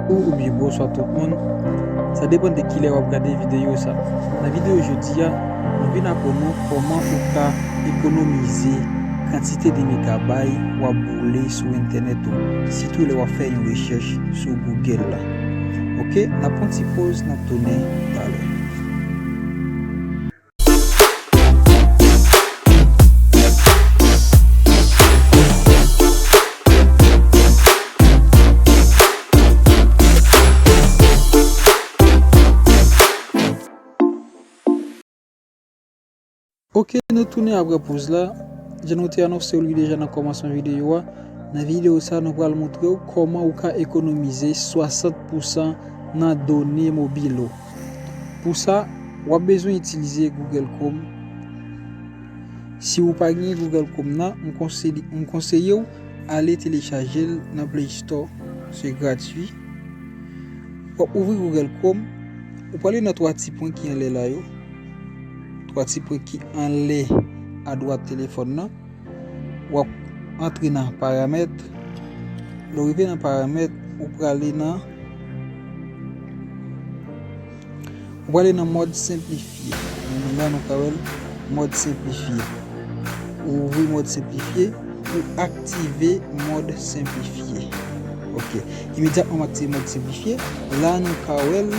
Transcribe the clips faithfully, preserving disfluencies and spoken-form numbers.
Ou oubyen bonswa tout moun. Sa depann de kilè w ap gade videyo sa. Nan videyo jodi a, nou vin aprann ou kòman ou ka ekonomize kantite de megabay w ap boule sou entènèt ou, sitou lè w ap fè yon rechèch sou Google la. Oke, n ap pran ti poz, n ap tounen talè. Oke, nou tounen apre poz la. Jan nou te anonse w li deja nan kòmansman videyo a, nan videyo sa, nou pral montre w kòman ou ka ekonomize swasant pousan nan done mobil ou. Pou sa, w ap bezwen itilize Google Chrome. Si ou pa gen Google Chrome nan, m konseye, m konseye w ale telechaje l nan Play Store. Se gratui. W ap ouvri Google Chrome. Ou prale nan twa ti pwen ki anlè la yo. Twa ti pwen ki anlè adwat telefòn nan. W ap antre nan paramèt. Lè w rive nan paramèt, ou prale nan, ou prale nan mòd senplifye. La nou ka wè l, mòd senplifye. Ou ouvri mòd senplifye, ou aktive mòd senplifye. Oke. Imedyatman m aktive mòd senplifye, la nou ka wè l,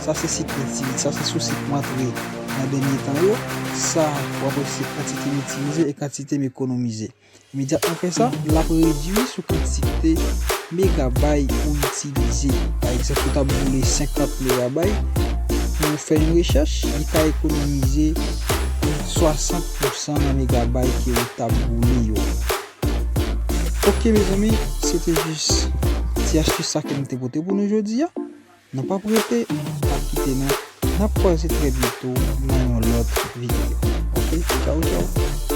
sa se sit mwen itilize, sa se sou sit mwen antre nan dènye tan yo. Sa, w ap wè se kantite m itilize e kantite m ekonomize. Imedyatman w fè sa, l ap redui sou kantite megabay ou itilize. Pa egzanp, ou t ap boule senkant megabay pou w fè yon rechèch, li ka ekonomize swasant pousan nan megabay ke ou t ap boule yo. Oke, mezanmi, se te jis ti astis sa ke m te pote pou nou jodi a. Nou p ap rete, n ap kite nou. N ap kwaze trè byento nan yon lòt videyo. Oke, tchaw, tchaw.